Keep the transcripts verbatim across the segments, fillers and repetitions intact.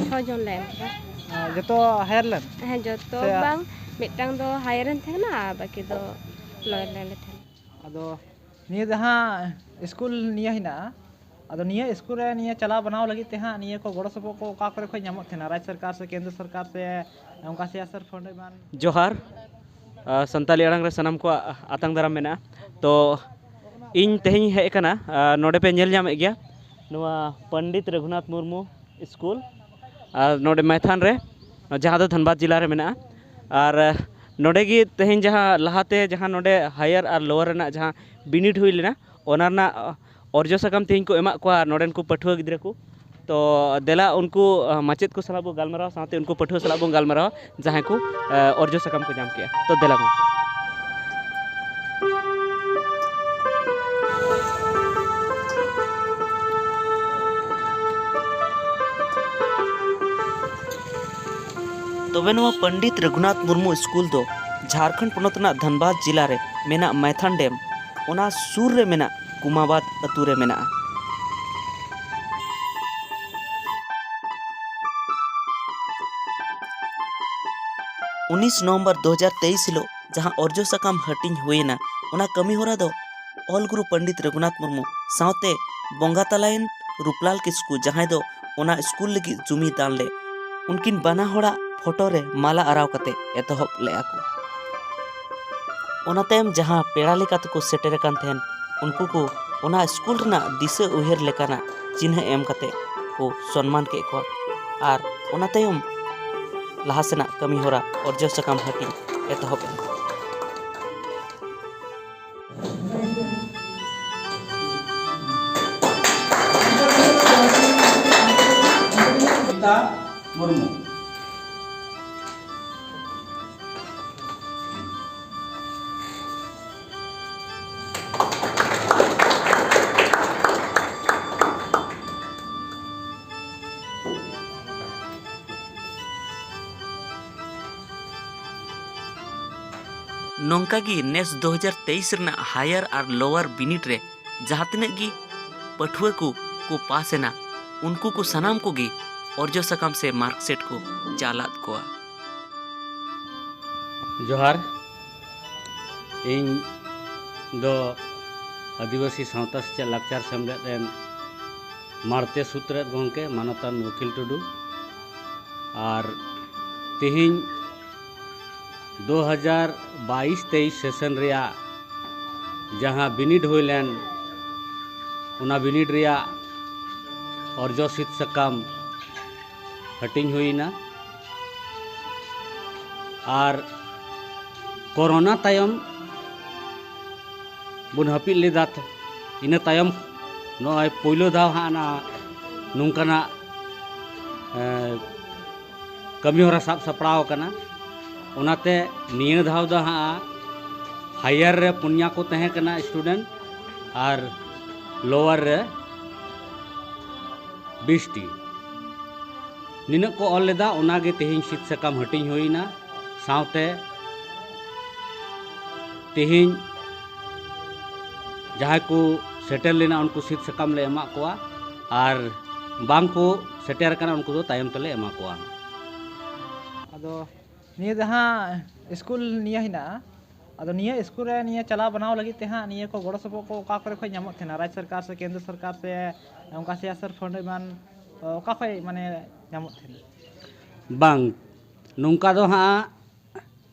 ᱪᱷᱚ ᱡᱚᱱ ᱞᱮ ᱮᱢ ᱠᱮᱫᱟ᱾ ᱟᱨ ᱡᱚᱛᱚ ᱦᱟᱭᱟᱨ ᱞᱮᱱ? ᱦᱮᱸ, ᱡᱚᱛᱚ ᱥᱮ ᱵᱟᱝ, ᱢᱤᱫᱴᱟᱝ ᱫᱚ ᱦᱟᱭᱟᱨ ᱮᱱ ᱛᱟᱦᱮᱸ ᱠᱟᱱᱟ ᱟᱨ ᱵᱟᱹᱠᱤ ᱫᱚ ᱞᱳᱭᱟᱨ ᱞᱮᱱ ᱛᱟᱦᱮᱸ ᱠᱟᱱᱟ᱾ ᱟᱫᱚ ᱱᱤᱭᱟᱹ ᱡᱟᱦᱟᱸ ᱥᱠᱩᱞ ᱱᱤᱭᱟᱹ ᱦᱮᱱᱟᱜᱼᱟ, ᱟᱫᱚ ᱱᱤᱭᱟᱹ ᱥᱠᱩᱞ ᱨᱮ ᱱᱤᱭᱟᱹ ᱪᱟᱞᱟᱣ ᱵᱟᱱᱟᱣ ᱞᱟᱹᱜᱤᱫ ᱛᱮ ᱦᱟᱸᱜ ᱱᱤᱭᱟᱹ ᱠᱚ ᱜᱚᱲᱚ ᱥᱚᱯᱚᱦᱚᱫ ᱠᱚ ᱚᱠᱟ ᱠᱚᱨᱮ ᱠᱷᱚᱱ ᱧᱟᱢᱚᱜ ᱛᱟᱦᱮᱱᱟ? ᱨᱟᱡᱽ ᱥᱚᱨᱠᱟᱨ ᱥᱮ ᱠᱮᱱᱫᱨᱚ ᱥᱚᱨᱠᱟᱨ ᱥᱮ ᱚᱱᱠᱟ ᱥᱤ ᱮᱥ ᱟᱨ ᱯᱷᱟᱱᱰ ᱮᱢᱟᱱ? ᱡᱚᱦᱟᱨ᱾ ᱟ, ᱥᱟᱱᱛᱟᱞᱤ ᱟᱲᱟᱝ ᱨᱮ ᱥᱟᱱᱟᱢ ᱠᱚᱣᱟᱜ ᱟᱛᱟᱝ ᱫᱟᱨᱟᱢ ᱢᱮᱱᱟᱜᱼᱟ᱾ ᱛᱚ, ᱤᱧ ᱛᱮᱦᱮᱧ ᱦᱮᱡ ᱟᱠᱟᱱᱟ, ᱟ, ᱱᱚᱰᱮ ᱯᱮ ᱧᱮᱞ ᱧᱟᱢᱮᱫ ᱜᱮᱭᱟ, ᱱᱚᱣᱟ ᱯᱚᱱᱰᱤᱛ ᱨᱚᱜᱷᱩᱱᱟᱛᱷ ᱢᱩᱨᱢᱩ ᱥᱠᱩᱞ, ᱟᱨ ᱱᱚᱰᱮ ᱢᱟᱭᱛᱷᱟᱱ ᱨᱮ, ᱡᱟᱦᱟᱸ ᱫᱚ ᱫᱷᱟᱱᱵᱟᱫᱽ ᱡᱮᱞᱟ ᱨᱮ ᱢᱮᱱᱟᱜᱼᱟ᱾ ᱟᱨ, ᱟ, ᱱᱚᱰᱮ ᱜᱮ ᱛᱮᱦᱮᱧ ᱡᱟᱦᱟᱸ ᱞᱟᱦᱟᱛᱮ ᱡᱟᱦᱟᱸ ᱱᱚᱰᱮ ᱦᱟᱭᱟᱨ ᱟᱨ ᱞᱳᱣᱟᱨ ᱨᱮᱱᱟᱜ ᱡᱟᱦᱟᱸ ᱵᱤᱱᱤᱰ ᱦᱩᱭ ᱞᱮᱱᱟ, ᱚᱱᱟ ᱨᱮᱱᱟᱜ, ᱟ, ᱚᱨᱡᱚ ᱥᱟᱠᱟᱢ ᱛᱮᱦᱮᱧ ᱠᱚ ᱮᱢᱟᱜ ᱠᱚᱣᱟ ᱱᱚᱰᱮᱱ ᱠᱚ ᱯᱟᱹᱴᱷᱩᱣᱟᱹ ᱜᱤᱫᱽᱨᱟᱹ ᱠᱚ᱾ ᱛᱚ ᱫᱮᱞᱟ ᱩᱱᱠᱩ, ᱟ, ᱢᱟᱪᱮᱫ ᱠᱚ ᱥᱟᱞᱟᱜ ᱵᱚ ᱜᱟᱞᱢᱟᱨᱟᱣᱟ, ᱥᱟᱶᱛᱮ ᱩᱱᱠᱩ ᱯᱟᱹᱴᱷᱩᱣᱟᱹ ᱥᱟᱞᱟᱜ ᱵᱚᱱ ᱜᱟᱞᱢᱟᱨᱟᱣᱟ, ᱡᱟᱦᱟᱸᱭ ᱠᱚ, ᱟ, ᱚᱨᱡᱚ ᱥᱟᱠᱟᱢ ᱠᱚ ᱧᱟᱢ ᱠᱮᱜᱼᱟ᱾ ᱛᱚ ᱫᱮᱞᱟ ᱵᱚᱱ᱾ ᱛᱚᱵᱮ ᱱᱚᱣᱟ ᱯᱚᱱᱰᱤᱛ ᱨᱚᱜᱷᱩᱱᱟᱛᱷ ᱢᱩᱨᱢᱩ ᱥᱠᱩᱞ ᱫᱚ ᱡᱷᱟᱲᱠᱷᱚᱸᱰ ᱯᱚᱱᱚᱛ ᱨᱮᱱᱟᱜ ᱫᱷᱟᱱᱵᱟᱫᱽ ᱡᱮᱞᱟ ᱨᱮ ᱢᱮᱱᱟᱜ ᱢᱟᱭᱛᱷᱟᱱ ᱰᱮᱢ, ᱚᱱᱟ ᱥᱩᱨ ᱨᱮ ᱢᱮᱱᱟᱜ ᱠᱩᱢᱟᱵᱟᱫᱽ ᱟᱹᱛᱩ ᱨᱮ ᱢᱮᱱᱟᱜᱼᱟ᱾ ᱩᱱᱤᱥ ᱱᱚᱵᱷᱮᱢᱵᱚᱨ ᱫᱩ ᱦᱟᱡᱟᱨ ᱛᱮᱭᱤᱥ ᱦᱤᱞᱳᱜ ᱡᱟᱦᱟᱸ ᱚᱨᱡᱚ ᱥᱟᱠᱟᱢ ᱦᱟᱹᱴᱤᱧ ᱦᱩᱭᱮᱱᱟ, ᱚᱱᱟ ᱠᱟᱹᱢᱤ ᱦᱚᱨᱟ ᱫᱚ ᱚᱞ ᱜᱩᱨᱩ ᱯᱚᱱᱰᱤᱛ ᱨᱚᱜᱷᱩᱱᱟᱛᱷ ᱢᱩᱨᱢᱩ ᱥᱟᱶᱛᱮ ᱵᱚᱸᱜᱟ ᱛᱟᱞᱟᱭᱮᱱ ᱨᱩᱯᱞᱟᱞ ᱠᱤᱥᱠᱩ, ᱡᱟᱦᱟᱸᱭ ᱫᱚ ᱚᱱᱟ ᱥᱠᱩᱞ ᱞᱟᱹᱜᱤᱫ ᱡᱩᱢᱤ ᱫᱟᱱ ᱞᱮᱫ, ᱩᱱᱠᱤᱱ ᱵᱟᱱᱟ ᱦᱚᱲᱟᱜ ᱯᱷᱳᱴᱳ ᱨᱮ ᱢᱟᱞᱟ ᱟᱨᱟᱣ ᱠᱟᱛᱮ ᱮᱛᱚᱦᱚᱵ ᱞᱮᱫᱼᱟ ᱠᱚ᱾ ᱚᱱᱟ ᱛᱟᱭᱚᱢ ᱡᱟᱦᱟᱸ ᱯᱮᱲᱟ ᱞᱮᱠᱟ ᱛᱮᱠᱚ ᱥᱮᱴᱮᱨ ᱟᱠᱟᱱ ᱛᱟᱦᱮᱸᱱ, ᱩᱱᱠᱩ ᱠᱚ ᱚᱱᱟ ᱥᱠᱩᱞ ᱨᱮᱱᱟᱜ ᱫᱤᱥᱟᱹ ᱩᱭᱦᱟᱹᱨ ᱞᱮᱠᱟᱱᱟᱜ ᱪᱤᱱᱦᱟᱹ ᱮᱢ ᱠᱟᱛᱮ ᱠᱚ ᱥᱚᱱᱢᱟᱱ ᱠᱮᱫ ᱠᱚᱣᱟ᱾ ᱟᱨ ᱚᱱᱟ ᱛᱟᱭᱚᱢ ᱞᱟᱦᱟ ᱥᱮᱱᱟᱜ ᱠᱟᱹᱢᱤ ᱦᱚᱨᱟ ᱚᱨᱡᱚ ᱥᱟᱠᱟᱢ ᱦᱟᱹᱴᱤᱧ ᱮᱛᱚᱦᱚᱵ ᱮᱱᱟ᱾ ᱢᱩᱨᱢᱩ᱾ ᱱᱚᱝᱠᱟ ᱜᱮ ᱱᱮᱥ ᱫᱩ ᱦᱟᱡᱟᱨ ᱛᱮᱭᱤᱥ ᱨᱮᱱᱟᱜ ᱦᱟᱭᱟᱨ ᱟᱨ ᱞᱳᱣᱟᱨ ᱵᱤᱱᱤᱰ ᱨᱮ ᱡᱟᱦᱟᱸ ᱛᱤᱱᱟᱹᱜ ᱜᱮ ᱯᱟᱹᱴᱷᱩᱣᱟᱹ ᱠᱚ ᱠᱚ ᱯᱟᱥ ᱮᱱᱟ, ᱩᱱᱠᱩ ᱠᱚ ᱥᱟᱱᱟᱢ ᱠᱚᱜᱮ ᱚᱨᱡᱚ ᱥᱟᱠᱟᱢ ᱥᱮ ᱢᱟᱨᱠᱥᱤᱴ ᱠᱚ ᱪᱟᱞᱟᱫ ᱠᱚᱣᱟ᱾ ᱡᱚᱦᱟᱨ, ᱤᱧ ᱫᱚ ᱟᱹᱫᱤᱵᱟᱹᱥᱤ ᱥᱟᱶᱛᱟ ᱥᱮᱪᱮᱫ ᱞᱟᱠᱪᱟᱨ ᱥᱮᱢᱞᱮᱫ ᱨᱮᱱ ᱢᱟᱲᱛᱮ ᱥᱩᱛᱨᱮᱫ ᱜᱚᱢᱠᱮ ᱢᱟᱱᱚᱛᱟᱱ ᱩᱠᱤᱞ ᱴᱩᱰᱩ᱾ ᱟᱨ ᱛᱮᱦᱮᱧ ᱫᱩ ᱦᱟᱡᱟᱨ ᱵᱟᱭᱤᱥ ᱛᱮᱭᱤᱥ ᱥᱮᱥᱚᱱ ᱨᱮᱭᱟᱜ ᱡᱟᱦᱟᱸ ᱵᱤᱱᱤᱰ ᱦᱩᱭ ᱞᱮᱱ, ᱚᱱᱟ ᱵᱤᱱᱤᱰ ᱨᱮᱭᱟᱜ ᱚᱨᱡᱚ ᱥᱤᱫ ᱥᱟᱠᱟᱢ ᱦᱟᱹᱴᱤᱧ ᱦᱩᱭᱱᱟ᱾ ᱟᱨ ᱠᱳᱨᱳᱱᱟ ᱛᱟᱭᱚᱢ ᱵᱚᱱ ᱦᱟᱹᱯᱤᱫ ᱞᱮᱫᱟ᱾ ᱤᱱᱟᱹ ᱛᱟᱭᱚᱢ ᱱᱚᱜᱼᱚᱭ ᱯᱳᱭᱞᱳ ᱫᱷᱟᱣ ᱦᱟᱸᱜ ᱱᱟ-, ᱱᱚᱝᱠᱟᱱᱟᱜ, ᱮ, ᱠᱟᱹᱢᱤ ᱦᱚᱨᱟ ᱥᱟᱵ ᱥᱟᱯᱲᱟᱣ ᱟᱠᱟᱱᱟ᱾ ᱚᱱᱟᱛᱮ ᱱᱤᱭᱟᱹ ᱫᱷᱟᱣ ᱫᱚ ᱦᱟᱸᱜ ᱦᱟᱭᱟᱨ ᱨᱮ ᱯᱩᱱᱭᱟ ᱠᱚ ᱛᱟᱦᱮᱸ ᱠᱟᱱᱟ ᱥᱴᱩᱰᱮᱱᱴ ᱟᱨ ᱞᱳᱣᱟᱨ ᱨᱮ ᱵᱤᱥ ᱴᱤ᱾ ᱱᱤᱱᱟᱹᱜ ᱠᱚ ᱚᱞ ᱞᱮᱫᱟ, ᱚᱱᱟᱜᱮ ᱛᱮᱦᱮᱧ ᱥᱤᱫ ᱥᱟᱠᱟᱢ ᱦᱟᱹᱴᱤᱧ ᱦᱩᱭᱱᱟ᱾ ᱥᱟᱶᱛᱮ ᱛᱮᱦᱮᱧ ᱡᱟᱦᱟᱸᱭ ᱠᱚ ᱥᱮᱴᱮᱨ ᱞᱮᱱᱟ, ᱩᱱᱠᱩ ᱥᱤᱫ ᱥᱟᱠᱟᱢ ᱞᱮ ᱮᱢᱟᱜ ᱠᱚᱣᱟ, ᱟᱨ ᱵᱟᱝ ᱠᱚ ᱥᱮᱴᱮᱨ ᱟᱠᱟᱱᱟ, ᱩᱱᱠᱩ ᱫᱚ ᱛᱟᱭᱚᱢ ᱛᱮᱞᱮ ᱮᱢᱟ ᱠᱚᱣᱟ᱾ ᱟᱫᱚ ᱱᱤᱭᱟᱹ ᱡᱟᱦᱟᱸ ᱥᱠᱩᱞ ᱱᱤᱭᱟᱹ ᱦᱮᱱᱟᱜᱼᱟ, ᱟᱫᱚ ᱱᱤᱭᱟᱹ ᱥᱠᱩᱞ ᱨᱮ ᱱᱤᱭᱟᱹ ᱪᱟᱞᱟᱣ ᱵᱮᱱᱟᱣ ᱞᱟᱹᱜᱤᱫ ᱛᱮ ᱦᱟᱸᱜ ᱱᱤᱭᱟᱹ ᱠᱚ ᱜᱚᱲᱚ ᱥᱚᱯᱚᱦᱚᱫ ᱠᱚ ᱚᱠᱟ ᱠᱚᱨᱮ ᱠᱷᱚᱱ ᱧᱟᱢᱚᱜ ᱛᱟᱦᱮᱱᱟ? ᱨᱟᱡᱽ ᱥᱚᱨᱠᱟᱨ ᱥᱮ ᱠᱮᱱᱫᱨᱚ ᱥᱚᱨᱠᱟᱨ ᱥᱮ ᱚᱱᱠᱟ ᱥᱤᱭᱟᱥᱟᱨ ᱯᱷᱟᱱᱰ ᱮᱢᱟᱱ, ᱚᱠᱟ ᱠᱷᱚᱱ ᱢᱟᱱᱮ ᱧᱟᱢᱚᱜ ᱛᱟᱦᱮᱱᱟ? ᱵᱟᱝ, ᱱᱚᱝᱠᱟ ᱫᱚ ᱦᱟᱸᱜ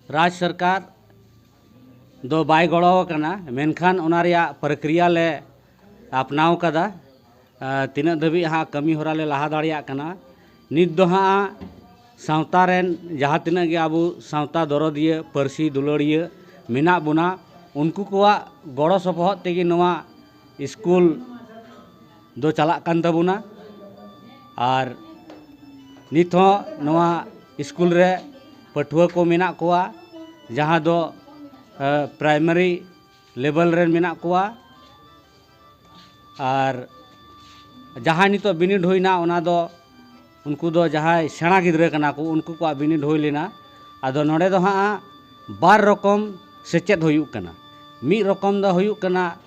ᱨᱟᱡᱽ ᱥᱚᱨᱠᱟᱨ ᱫᱚ ᱵᱟᱭ ᱜᱚᱲᱚ ᱟᱠᱟᱱᱟ, ᱢᱮᱱᱠᱷᱟᱱ ᱚᱱᱟ ᱨᱮᱭᱟᱜ ᱯᱨᱚᱠᱨᱤᱭᱟ ᱞᱮ ᱟᱯᱱᱟᱣ ᱠᱟᱫᱟ᱾ ᱟᱨ ᱛᱤᱱᱟᱹᱜ ᱫᱷᱟᱹᱵᱤᱡ ᱦᱟᱸᱜ ᱠᱟᱹᱢᱤ ᱦᱚᱨᱟ ᱞᱮ ᱞᱟᱦᱟ ᱫᱟᱲᱮᱭᱟᱜ ᱠᱟᱱᱟ᱾ ᱱᱤᱛ ᱫᱚ ᱦᱟᱸᱜ ᱥᱟᱶᱛᱟ ᱨᱮᱱ ᱡᱟᱦᱟᱸ ᱛᱤᱱᱟᱹᱜ ᱜᱮ ᱟᱵᱚ ᱥᱟᱶᱛᱟ ᱫᱚᱨᱚᱫᱤᱭᱟᱹ, ᱯᱟᱹᱨᱥᱤ ᱫᱩᱞᱟᱹᱲᱤᱭᱟᱹ ᱢᱮᱱᱟᱜ ᱵᱚᱱᱟ, ᱩᱱᱠᱩ ᱠᱚᱣᱟᱜ ᱜᱚᱲᱚ ᱥᱚᱯᱚᱦᱚᱫ ᱛᱮᱜᱮ ᱱᱚᱣᱟ ᱥᱠᱩᱞ ᱫᱚ ᱪᱟᱞᱟᱜ ᱠᱟᱱ ᱛᱟᱵᱚᱱᱟ᱾ ᱟᱨ ᱱᱤᱛ ᱦᱚᱸ ᱱᱚᱣᱟ ᱥᱠᱩᱞ ᱨᱮ ᱯᱟᱹᱴᱷᱩᱣᱟᱹ ᱠᱚ ᱢᱮᱱᱟᱜ ᱠᱚᱣᱟ, ᱡᱟᱦᱟᱸ ᱫᱚ, ᱮ, ᱯᱨᱟᱭᱢᱟᱨᱤ ᱞᱮᱵᱮᱞ ᱨᱮᱱ ᱢᱮᱱᱟᱜ ᱠᱚᱣᱟ᱾ ᱟᱨ ᱡᱟᱦᱟᱸᱭ ᱱᱤᱛᱚᱜ ᱵᱤᱱᱤᱰ ᱦᱩᱭᱱᱟ, ᱚᱱᱟ ᱫᱚ ᱩᱱᱠᱩ ᱫᱚ ᱡᱟᱦᱟᱸᱭ ᱥᱮᱬᱟ ᱜᱤᱫᱽᱨᱟᱹ ᱠᱟᱱᱟ ᱠᱚ, ᱩᱱᱠᱩ ᱠᱚᱣᱟᱜ ᱵᱤᱱᱤᱰ ᱦᱩᱭ ᱞᱮᱱᱟ᱾ ᱟᱫᱚ ᱱᱚᱰᱮ ᱫᱚ ᱦᱟᱸᱜ ᱵᱟᱨ ᱨᱚᱠᱚᱢ ᱥᱮᱪᱮᱫ ᱦᱩᱭᱩᱜ ᱠᱟᱱᱟ᱾ ᱢᱤᱫ ᱨᱚᱠᱚᱢ ᱫᱚ ᱦᱩᱭᱩᱜ ᱠᱟᱱᱟ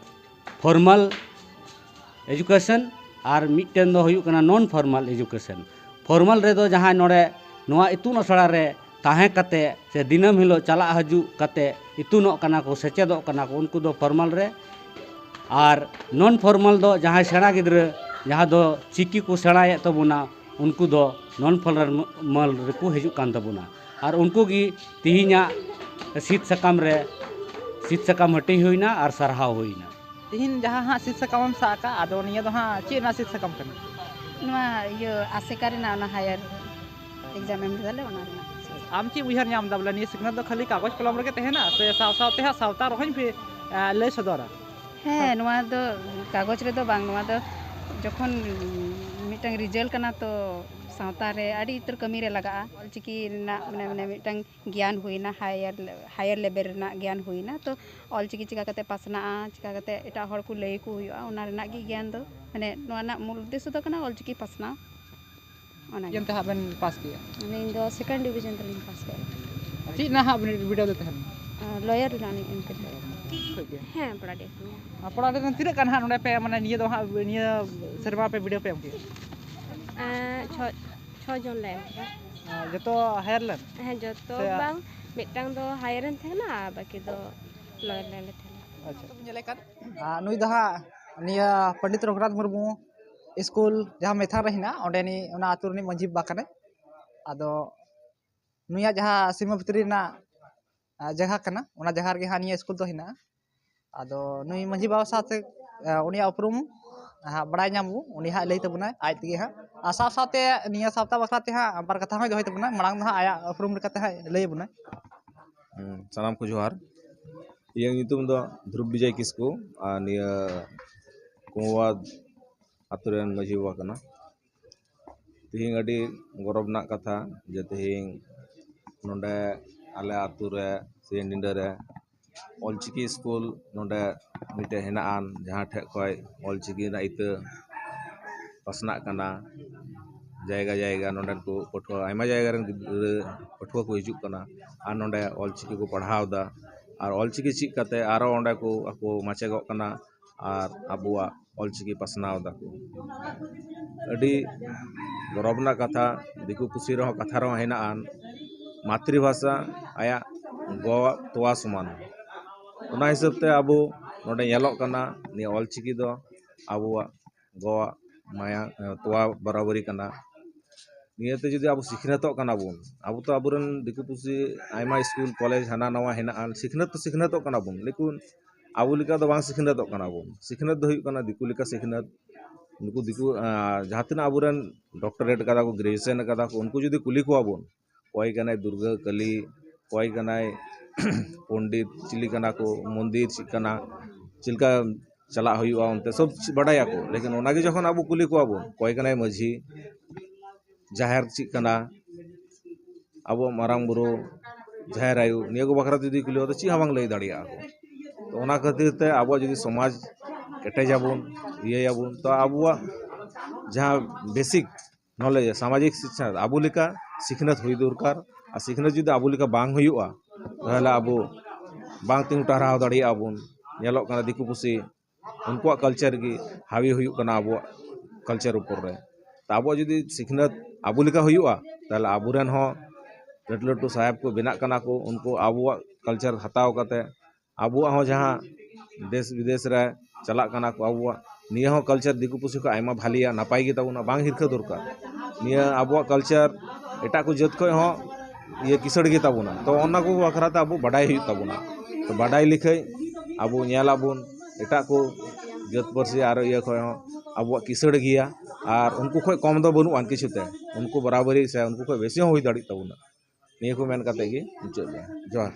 ᱯᱷᱚᱨᱢᱟᱞ ᱮᱡᱩᱠᱮᱥᱚᱱ ᱟᱨ ᱢᱤᱫᱴᱮᱱ ᱫᱚ ᱦᱩᱭᱩᱜ ᱠᱟᱱᱟ ᱱᱚᱱ ᱯᱷᱚᱨᱢᱟᱞ ᱮᱡᱩᱠᱮᱥᱚᱱ᱾ ᱯᱷᱚᱨᱢᱟᱞ ᱨᱮᱫᱚ ᱡᱟᱦᱟᱸᱭ ᱱᱚᱰᱮ ᱱᱚᱣᱟ ᱤᱛᱩᱱ ᱟᱥᱲᱟ ᱨᱮ ᱛᱟᱦᱮᱸ ᱠᱟᱛᱮ ᱥᱮ ᱫᱤᱱᱟᱹᱢ ᱦᱤᱞᱳᱜ ᱪᱟᱞᱟᱜ ᱦᱤᱡᱩᱜ ᱠᱟᱛᱮ ᱤᱛᱩᱱᱚᱜ ᱠᱟᱱᱟ ᱠᱚ, ᱥᱮᱪᱮᱫᱚᱜ ᱠᱟᱱᱟ ᱠᱚ, ᱩᱱᱠᱩ ᱫᱚ ᱯᱷᱚᱨᱢᱟᱞ ᱨᱮ᱾ ᱟᱨ ᱱᱚᱱ ᱯᱷᱚᱨᱢᱟᱞ ᱫᱚ ᱡᱟᱦᱟᱸᱭ ᱥᱮᱬᱟ ᱜᱤᱫᱽᱨᱟᱹ, ᱡᱟᱦᱟᱸ ᱫᱚ ᱪᱤᱠᱤ ᱠᱚ ᱥᱮᱬᱟᱭᱮᱫ ᱛᱟᱵᱚᱱᱟ, ᱩᱱᱠᱩ ᱫᱚ ᱱᱚᱱ ᱯᱷᱚᱨᱢᱟᱞ ᱨᱮᱠᱚ ᱦᱤᱡᱩᱜ ᱠᱟᱱ ᱛᱟᱵᱚᱱᱟ᱾ ᱟᱨ ᱩᱱᱠᱩ ᱜᱮ ᱛᱮᱦᱮᱧᱟᱜ ᱥᱤᱫ ᱥᱟᱠᱟᱢ ᱨᱮ, ᱥᱤᱫ ᱥᱟᱠᱟᱢ ᱦᱟᱹᱴᱤᱧ ᱦᱩᱭᱱᱟ ᱟᱨ ᱥᱟᱨᱦᱟᱣ ᱦᱩᱭᱱᱟ᱾ ᱛᱤᱦᱤᱧ ᱡᱟᱦᱟᱸ ᱦᱟᱸᱜ ᱥᱤᱫ ᱥᱟᱠᱟᱢ ᱮᱢ ᱥᱟᱵ ᱟᱠᱟᱫ, ᱟᱫᱚ ᱱᱤᱭᱟᱹ ᱫᱚ ᱦᱟᱸᱜ ᱪᱮᱫ ᱨᱮᱱᱟᱜ ᱥᱤᱫ ᱥᱟᱠᱟᱢ ᱠᱟᱱᱟ? ᱱᱚᱣᱟ ᱤᱭᱟᱹ ᱟᱥᱮᱠᱟ ᱨᱮᱱᱟᱜ ᱚᱱᱟ ᱦᱟᱭᱟᱨ ᱮᱠᱡᱟᱢ ᱮᱢ ᱞᱮᱫᱟᱞᱮ, ᱚᱱᱟ ᱨᱮᱱᱟᱜ᱾ ᱟᱢ ᱪᱮᱫ ᱩᱭᱦᱟᱹᱨ ᱧᱟᱢ ᱮᱫᱟ ᱵᱚᱞᱮ ᱱᱤᱭᱟᱹ ᱥᱤᱠᱷᱱᱟᱹᱛ ᱫᱚ ᱠᱷᱟᱹᱞᱤ ᱠᱟᱜᱚᱡᱽ ᱠᱚᱞᱚᱢ ᱨᱮᱜᱮ ᱛᱟᱦᱮᱱᱟ ᱥᱮ ᱥᱟᱶ ᱥᱟᱶᱛᱮ ᱦᱟᱸᱜ ᱥᱟᱶᱛᱟ ᱨᱚᱦᱚᱧ ᱯᱮ, ᱮ, ᱞᱟᱹᱭ ᱥᱚᱫᱚᱨᱟ? ᱦᱮᱸ, ᱱᱚᱣᱟ ᱫᱚ ᱠᱟᱜᱚᱡᱽ ᱨᱮᱫᱚ ᱵᱟᱝ, ᱱᱚᱣᱟ ᱫᱚ ᱡᱚᱠᱷᱚᱱ ᱢᱤᱫᱴᱟᱝ ᱨᱤᱡᱟᱞᱴ ᱠᱟᱱᱟ ᱛᱚ ᱥᱟᱶᱛᱟ ᱨᱮ ᱟᱹᱰᱤ ᱩᱛᱟᱹᱨ ᱠᱟᱹᱢᱤ ᱨᱮ ᱞᱟᱜᱟᱜᱼᱟ᱾ ᱚᱞᱪᱤᱠᱤ ᱨᱮᱱᱟᱜ ᱢᱟᱱᱮ, ᱢᱟᱱᱮ ᱢᱤᱫᱴᱟᱝ ᱜᱮᱭᱟᱱ ᱦᱩᱭᱱᱟ, ᱦᱟᱭᱟᱨ, ᱦᱟᱭᱟᱨ ᱞᱮᱵᱮᱞ ᱨᱮᱱᱟᱜ ᱜᱮᱭᱟᱱ ᱦᱩᱭᱱᱟ᱾ ᱛᱚ ᱚᱞᱪᱤᱠᱤ ᱪᱤᱠᱟ ᱠᱟᱛᱮ ᱯᱟᱥᱱᱟᱜᱼᱟ, ᱪᱤᱠᱟ ᱠᱟᱛᱮ ᱮᱴᱟᱜ ᱦᱚᱲ ᱠᱚ ᱞᱟᱹᱭ ᱟᱠᱚ ᱦᱩᱭᱩᱜᱼᱟ, ᱚᱱᱟ ᱨᱮᱱᱟᱜ ᱜᱮ ᱜᱮᱭᱟᱱ ᱫᱚ, ᱢᱟᱱᱮ ᱱᱚᱣᱟ ᱨᱮᱱᱟᱜ ᱢᱩᱞ ᱩᱫᱽᱫᱮᱥᱥᱚ ᱫᱚ ᱠᱟᱱᱟ ᱚᱞᱪᱤᱠᱤ ᱯᱟᱥᱱᱟᱣ᱾ ᱚᱱᱟ ᱜᱮ᱾ ᱪᱮᱫ ᱛᱮ ᱦᱟᱸᱜ ᱵᱮᱱ ᱯᱟᱥ ᱠᱮᱜᱼᱟ? ᱟᱹᱞᱤᱧ ᱫᱚ ᱥᱮᱠᱮᱱᱰ ᱰᱤᱵᱷᱤᱡᱚᱱ ᱛᱮᱞᱤᱧ ᱯᱟᱥ ᱠᱮᱜᱼᱟ᱾ ᱪᱮᱫ ᱨᱮᱱᱟᱜ ᱦᱟᱸᱜ ᱵᱤᱱ ᱵᱤᱰᱟᱹᱣ ᱫᱚ ᱛᱟᱦᱮᱱ? ᱞᱚᱭᱟᱨ ᱨᱮᱱᱟᱜ ᱞᱤᱧ ᱮᱢ ᱠᱮᱫᱟ᱾ ᱴᱷᱤᱠ ᱜᱮᱭᱟ᱾ ᱦᱮᱸ, ᱯᱚᱲᱟ ᱰᱤ ᱮᱯ ᱨᱮᱱᱟᱜ᱾ ᱟᱨ ᱯᱚᱲᱟ ᱰᱤ ᱨᱮᱱ ᱛᱤᱱᱟᱹᱜ ᱜᱟᱱ ᱦᱟᱸᱜ ᱱᱚᱰᱮ ᱯᱮ, ᱢᱟᱱᱮ ᱱᱤᱭᱟᱹ ᱫᱚ ᱦᱟᱸᱜ, ᱱᱤᱭᱟᱹ ᱥᱮᱨᱢᱟ ᱯᱮ ᱵᱤᱰᱟᱹᱣ ᱯᱮ ᱮᱢ ᱠᱮᱜᱼᱟ? ᱮᱸ, ᱪᱷᱚ, ᱪᱷᱚ ᱡᱚᱱ ᱞᱮ ᱮᱢ ᱠᱮᱫᱟ᱾ ᱟᱨ ᱡᱚᱛᱚ ᱦᱟᱭᱟᱨ ᱞᱮᱱ? ᱦᱮᱸ, ᱡᱚᱛᱚ ᱥᱮ ᱵᱟᱝ, ᱢᱤᱫᱴᱟᱝ ᱫᱚ ᱦᱟᱭᱟᱨ ᱮᱱ ᱛᱟᱦᱮᱱᱟ ᱟᱨ ᱵᱟᱹᱠᱤ ᱫᱚ ᱞᱚᱭᱟᱨ ᱞᱮᱱ ᱛᱟᱦᱮᱱᱟ᱾ ᱟᱪᱪᱷᱟ᱾ ᱧᱮᱞᱮᱫ ᱠᱟᱱ, ᱟᱨ ᱱᱩᱭ ᱫᱚ ᱦᱟᱸᱜ ᱱᱤᱭᱟᱹ ᱯᱚᱱᱰᱤᱛ ᱨᱚᱜᱷᱩᱱᱟᱛᱷ ᱢᱩᱨᱢᱩ ᱥᱠᱩᱞ ᱡᱟᱦᱟᱸ ᱢᱮᱛᱷᱟᱱ ᱨᱮ ᱦᱮᱱᱟᱜᱼᱟ, ᱚᱸᱰᱮᱱᱤᱡ ᱚᱱᱟ ᱟᱹᱛᱩ ᱨᱤᱱᱤᱡ ᱢᱟᱺᱡᱷᱤ ᱵᱟᱵᱟ ᱠᱟᱱᱟᱭ᱾ ᱟᱫᱚ ᱱᱩᱭᱟᱜ ᱡᱟᱦᱟᱸ ᱥᱤᱢᱟᱹ ᱵᱷᱤᱛᱨᱤ ᱨᱮᱱᱟᱜ, ᱟ, ᱡᱟᱭᱜᱟ ᱠᱟᱱᱟ, ᱚᱱᱟ ᱡᱟᱭᱜᱟ ᱨᱮᱜᱮ ᱦᱟᱸᱜ ᱱᱤᱭᱟᱹ ᱥᱠᱩᱞ ᱫᱚ ᱦᱮᱱᱟᱜᱼᱟ᱾ ᱟᱫᱚ ᱱᱩᱭ ᱢᱟᱺᱡᱷᱤ ᱵᱟᱵᱟ ᱥᱟᱶᱛᱮ, ᱟ, ᱩᱱᱤᱭᱟᱜ ᱩᱯᱨᱩᱢ ᱦᱟᱸᱜ ᱵᱟᱲᱟᱭ ᱧᱟᱢ ᱟᱵᱚ, ᱩᱱᱤ ᱦᱟᱸᱜ ᱞᱟᱹᱭ ᱛᱟᱵᱚᱱᱟᱭ ᱟᱡ ᱛᱮᱜᱮ ᱦᱟᱸᱜ᱾ ᱟᱨ ᱥᱟᱶ ᱥᱟᱶᱛᱮ ᱱᱤᱭᱟᱹ ᱥᱟᱶᱛᱟ ᱵᱟᱠᱷᱨᱟ ᱛᱮ ᱦᱟᱸᱜ ᱵᱟᱨ ᱠᱟᱛᱷᱟ ᱦᱚᱸᱭ ᱫᱚᱦᱚᱭ ᱛᱟᱵᱚᱱᱟ, ᱢᱟᱲᱟᱝ ᱫᱚ ᱦᱟᱸᱜ ᱟᱭᱟᱜ ᱩᱯᱨᱩᱢ ᱞᱮᱠᱟᱛᱮ ᱦᱟᱸᱜ ᱞᱟᱹᱭ ᱟᱵᱚᱱᱟᱭ᱾ ᱦᱩᱸ, ᱥᱟᱱᱟᱢ ᱠᱚ ᱡᱚᱦᱟᱨ᱾ ᱤᱧᱟᱹᱜ ᱧᱩᱛᱩᱢ ᱫᱚ ᱫᱷᱨᱩᱵ ᱵᱤᱡᱚᱭ ᱠᱤᱥᱠᱩ ᱟᱨ ᱱᱤᱭᱟᱹ ᱠᱩᱢᱟᱹᱣᱟᱫ ᱟᱛᱳ ᱨᱮᱱ ᱢᱟᱺᱡᱷᱤ ᱵᱟᱵᱟ ᱠᱟᱱᱟ᱾ ᱛᱮᱦᱮᱧ ᱟᱹᱰᱤ ᱜᱚᱨᱚᱵᱽ ᱨᱮᱱᱟᱜ ᱠᱟᱛᱷᱟ ᱡᱮ ᱛᱮᱦᱮᱧ ᱱᱚᱰᱮ ᱟᱞᱮ ᱟᱛᱳ ᱨᱮ ᱥᱮ ᱰᱤᱸᱰᱟᱹ ᱨᱮ ᱚᱞᱪᱤᱠᱤ ᱥᱠᱩᱞ ᱱᱚᱰᱮ ᱢᱤᱫᱴᱮᱡ ᱦᱮᱱᱟᱜᱼᱟ, ᱡᱟᱦᱟᱸ ᱴᱷᱮᱡ ᱠᱷᱚᱡ ᱚᱞᱪᱤᱠᱤ ᱨᱮᱱᱟᱜ ᱤᱛᱟᱹ ᱯᱟᱥᱱᱟᱜ ᱠᱟᱱᱟ᱾ ᱡᱟᱭᱜᱟ ᱡᱟᱭᱜᱟ ᱱᱚᱰᱮᱱ ᱠᱚ ᱯᱟᱹᱴᱷᱩᱣᱟᱹ, ᱟᱭᱢᱟ ᱡᱟᱭᱜᱟ ᱨᱮᱱ ᱜᱤᱫᱽᱨᱟᱹ ᱯᱟᱹᱴᱷᱩᱣᱟᱹ ᱠᱚ ᱦᱤᱡᱩᱜ ᱠᱟᱱᱟ ᱟᱨ ᱱᱚᱰᱮ ᱚᱞᱪᱤᱠᱤ ᱠᱚ ᱯᱟᱲᱦᱟᱣ ᱮᱫᱟ᱾ ᱟᱨ ᱚᱞᱪᱤᱠᱤ ᱪᱮᱫ ᱠᱟᱛᱮ ᱟᱨᱚ ᱚᱸᱰᱮ ᱠᱚ ᱟᱠᱚ ᱢᱟᱪᱮᱫᱚᱜ ᱠᱟᱱᱟ ᱟᱨ ᱟᱵᱚᱣᱟᱜ ᱚᱞᱪᱤᱠᱤ ᱯᱟᱥᱱᱟᱣ ᱮᱫᱟᱠᱚ᱾ ᱟᱹᱰᱤ ᱜᱚᱨᱚᱵᱽ ᱨᱮᱱᱟᱜ ᱠᱟᱛᱷᱟ, ᱫᱤᱠᱩ ᱯᱩᱥᱤ ᱨᱮᱦᱚᱸ ᱠᱟᱛᱷᱟ ᱨᱮᱦᱚᱸ ᱦᱮᱱᱟᱜᱼᱟ, ᱢᱟᱛᱨᱤ ᱵᱷᱟᱥᱟ ᱟᱭᱟᱜ ᱜᱚᱣᱟᱜ ᱛᱚᱣᱟ ᱥᱚᱢᱟᱱ᱾ ᱚᱱᱟ ᱦᱤᱥᱟᱹᱵ ᱛᱮ ᱟᱵᱚ ᱱᱚᱰᱮ ᱧᱮᱞᱚᱜ ᱠᱟᱱᱟ, ᱱᱤᱭᱟᱹ ᱚᱞᱪᱤᱠᱤ ᱫᱚ ᱟᱵᱚᱣᱟᱜ ᱜᱚᱣᱟᱜ ᱢᱟᱭᱟ, ᱛᱚᱣᱟ ᱵᱟᱨᱟᱵᱟᱨᱤ ᱠᱟᱱᱟ᱾ ᱱᱤᱭᱟᱹᱛᱮ ᱡᱩᱫᱤ ᱟᱵᱚ ᱥᱤᱠᱷᱱᱟᱹᱛᱚᱜ ᱠᱟᱱᱟ ᱵᱚᱱ, ᱟᱵᱚ ᱛᱚ ᱟᱵᱚᱨᱮᱱ ᱫᱤᱠᱩ ᱯᱩᱥᱤ ᱟᱭᱢᱟ ᱥᱠᱩᱞ ᱠᱚᱞᱮᱡᱽ ᱦᱟᱱᱟ ᱱᱟᱣᱟ ᱦᱮᱱᱟᱜᱼᱟ, ᱥᱤᱠᱷᱱᱟᱹᱛ ᱛᱚ ᱥᱤᱠᱷᱱᱟᱹᱛᱚᱜ ᱠᱟᱱᱟ ᱵᱚᱱ, ᱞᱮᱠᱤᱱ ᱟᱵᱚ ᱞᱮᱠᱟ ᱫᱚ ᱵᱟᱝ ᱥᱤᱠᱷᱱᱟᱹᱛᱚᱜ ᱠᱟᱱᱟ ᱵᱚᱱ᱾ ᱥᱤᱠᱷᱱᱟᱹᱛ ᱫᱚ ᱦᱩᱭᱩᱜ ᱠᱟᱱᱟ ᱫᱤᱠᱩ ᱞᱮᱠᱟ ᱥᱤᱠᱷᱱᱟᱹᱛ᱾ ᱱᱩᱠᱩ ᱫᱤᱠᱩ, ᱟᱸ, ᱡᱟᱦᱟᱸ ᱛᱤᱱᱟᱹᱜ ᱟᱵᱚᱨᱮᱱ ᱰᱚᱠᱴᱚᱨᱮᱴ ᱠᱟᱫᱟ ᱠᱚ, ᱜᱨᱮᱡᱩᱭᱮᱥᱚᱱ ᱠᱟᱫᱟ ᱠᱚ, ᱩᱱᱠᱩ ᱡᱩᱫᱤ ᱠᱩᱞᱤ ᱠᱚᱣᱟ ᱵᱚᱱ, ᱚᱠᱚᱭ ᱠᱟᱱᱟᱭ ᱫᱩᱨᱜᱟᱹ ᱠᱟᱹᱞᱤ, ᱚᱠᱚᱭ ᱠᱟᱱᱟᱭ ᱯᱚᱱᱰᱤᱛ, ᱪᱤᱞᱤ ᱠᱟᱱᱟ ᱠᱚ, ᱢᱚᱱᱫᱤᱨ ᱪᱮᱫ ᱠᱟᱱᱟ, ᱪᱮᱫ ᱞᱮᱠᱟ ᱪᱟᱞᱟᱜ ᱦᱩᱭᱩᱜᱼᱟ, ᱚᱱᱛᱮ ᱥᱚᱵ ᱵᱟᱰᱟᱭᱟᱠᱚ᱾ ᱞᱮᱠᱤᱱ ᱚᱱᱟᱜᱮ ᱡᱚᱠᱷᱚᱱ ᱟᱵᱚ ᱠᱩᱞᱤ ᱠᱚᱣᱟ ᱵᱚᱱ, ᱚᱠᱚᱭ ᱠᱟᱱᱟᱭ ᱢᱟᱹᱡᱷᱤ, ᱡᱟᱦᱮᱨ ᱪᱮᱫ ᱠᱟᱱᱟ, ᱟᱵᱚᱣᱟᱜ ᱢᱟᱨᱟᱝ ᱵᱩᱨᱩ, ᱡᱟᱦᱮᱨ ᱟᱭᱳ, ᱱᱤᱭᱟᱹ ᱠᱚ ᱵᱟᱠᱷᱨᱟ ᱛᱮ ᱡᱩᱫᱤ ᱠᱩᱞᱤ ᱦᱩᱭᱩᱜᱼᱟ, ᱛᱚ ᱪᱮᱫ ᱦᱚᱸ ᱵᱟᱝ ᱞᱟᱹᱭ ᱫᱟᱲᱮᱭᱟᱜᱼᱟ ᱠᱚ᱾ ᱛᱚ ᱚᱱᱟ ᱠᱷᱟᱹᱛᱤᱨ ᱛᱮ ᱟᱵᱚᱣᱟᱜ ᱡᱩᱫᱤ ᱥᱚᱢᱟᱡᱽ ᱠᱮᱴᱮᱡᱟᱵᱚᱱ, ᱤᱭᱟᱹᱭᱟᱵᱚᱱ, ᱛᱚ ᱟᱵᱚᱣᱟᱜ ᱡᱟᱦᱟᱸ ᱵᱮᱥᱤᱠ ᱱᱚᱞᱮᱡᱽ, ᱥᱟᱢᱟᱡᱤᱠ ᱥᱤᱠᱷᱱᱟᱹᱛ, ᱟᱵᱚ ᱞᱮᱠᱟ ᱥᱤᱠᱷᱱᱟᱹᱛ ᱦᱩᱭ ᱫᱚᱨᱠᱟᱨ᱾ ᱟᱨ ᱥᱤᱠᱷᱱᱟᱹᱛ ᱡᱩᱫᱤ ᱟᱵᱚ ᱞᱮᱠᱟ ᱵᱟᱝ ᱦᱩᱭᱩᱜᱼᱟ, ᱛᱟᱦᱚᱞᱮ ᱟᱵᱚ ᱵᱟᱝ ᱛᱤᱸᱜᱩ ᱴᱟᱨᱦᱟᱣ ᱫᱟᱲᱮᱭᱟᱜᱼᱟ ᱵᱚᱱ᱾ ᱧᱮᱞᱚᱜ ᱠᱟᱱᱟ ᱫᱤᱠᱩ ᱯᱩᱥᱤ ᱩᱱᱠᱩᱣᱟᱜ ᱠᱟᱞᱪᱟᱨ ᱜᱮ ᱦᱟᱹᱣᱤ ᱦᱩᱭᱩᱜ ᱠᱟᱱᱟ ᱟᱵᱚᱣᱟᱜ ᱠᱟᱞᱪᱟᱨ ᱩᱯᱚᱨ ᱨᱮ᱾ ᱛᱚ ᱟᱵᱚᱣᱟᱜ ᱡᱩᱫᱤ ᱥᱤᱠᱷᱱᱟᱹᱛ ᱟᱵᱚ ᱞᱮᱠᱟ ᱦᱩᱭᱩᱜᱼᱟ, ᱛᱟᱦᱚᱞᱮ ᱟᱵᱚᱨᱮᱱ ᱦᱚᱸ ᱞᱟᱹᱴᱩ ᱞᱟᱹᱴᱩ ᱥᱟᱦᱮᱵᱽ ᱠᱚ ᱵᱮᱱᱟᱜ ᱠᱟᱱᱟ ᱠᱚ, ᱩᱱᱠᱩ ᱟᱵᱚᱣᱟᱜ ᱠᱟᱞᱪᱟᱨ ᱦᱟᱛᱟᱣ ᱠᱟᱛᱮ ᱟᱵᱚᱣᱟᱜ ᱦᱚᱸ ᱡᱟᱦᱟᱸ ᱫᱮᱥ ᱵᱤᱫᱮᱥ ᱨᱮ ᱪᱟᱞᱟᱜ ᱠᱟᱱᱟ ᱠᱚ, ᱟᱵᱚᱣᱟᱜ ᱱᱤᱭᱟᱹ ᱦᱚᱸ ᱠᱟᱞᱪᱟᱨ ᱫᱤᱠᱩ ᱯᱩᱥᱤ ᱠᱷᱚᱱ ᱟᱭᱢᱟ ᱵᱷᱟᱞᱮᱭᱟ, ᱱᱟᱯᱟᱭ ᱜᱮ ᱛᱟᱵᱚᱱᱟ, ᱵᱟᱝ ᱦᱤᱨᱠᱷᱟᱹ ᱫᱚᱨᱠᱟᱨ᱾ ᱱᱤᱭᱟᱹ ᱟᱵᱚᱣᱟᱜ ᱠᱟᱞᱪᱟᱨ ᱮᱴᱟᱜ ᱠᱚ ᱡᱟᱹᱛ ᱠᱷᱚᱱ ᱦᱚᱸ ᱤᱭᱟᱹ ᱠᱤᱥᱟᱹᱬ ᱜᱮ ᱛᱟᱵᱚᱱᱟ᱾ ᱛᱚ ᱚᱱᱟ ᱠᱚ ᱵᱟᱠᱷᱨᱟ ᱛᱮ ᱟᱵᱚ ᱵᱟᱰᱟᱭ ᱦᱩᱭᱩᱜ ᱛᱟᱵᱚᱱᱟ᱾ ᱛᱚ ᱵᱟᱰᱟᱭ ᱞᱮᱠᱷᱟᱡ ᱟᱵᱚ ᱧᱮᱞ ᱟᱵᱚᱱ ᱮᱴᱟᱜ ᱠᱚ ᱡᱟᱹᱛ ᱯᱟᱹᱨᱥᱤ ᱟᱨ ᱤᱭᱟᱹ ᱠᱷᱚᱱ ᱦᱚᱸ ᱟᱵᱚᱣᱟᱜ ᱠᱤᱥᱟᱹᱬ ᱜᱮᱭᱟ, ᱟᱨ ᱩᱱᱠᱩ ᱠᱷᱚᱱ ᱠᱚᱢ ᱫᱚ ᱵᱟᱹᱱᱩᱜᱼᱟ ᱠᱤᱪᱷᱩ ᱛᱮ, ᱩᱱᱠᱩ ᱵᱟᱨᱟᱵᱟᱨᱤ ᱥᱮ ᱩᱱᱠᱩ ᱠᱷᱚᱱ ᱵᱮᱥᱤ ᱦᱚᱸ ᱦᱩᱭ ᱫᱟᱲᱮᱜ ᱛᱟᱵᱚᱱᱟ᱾ ᱱᱤᱭᱟᱹ ᱠᱚ ᱢᱮᱱ ᱠᱟᱛᱮ ᱜᱮ ᱢᱩᱪᱟᱹᱫ ᱫᱟ᱾ ᱡᱚᱦᱟᱨ᱾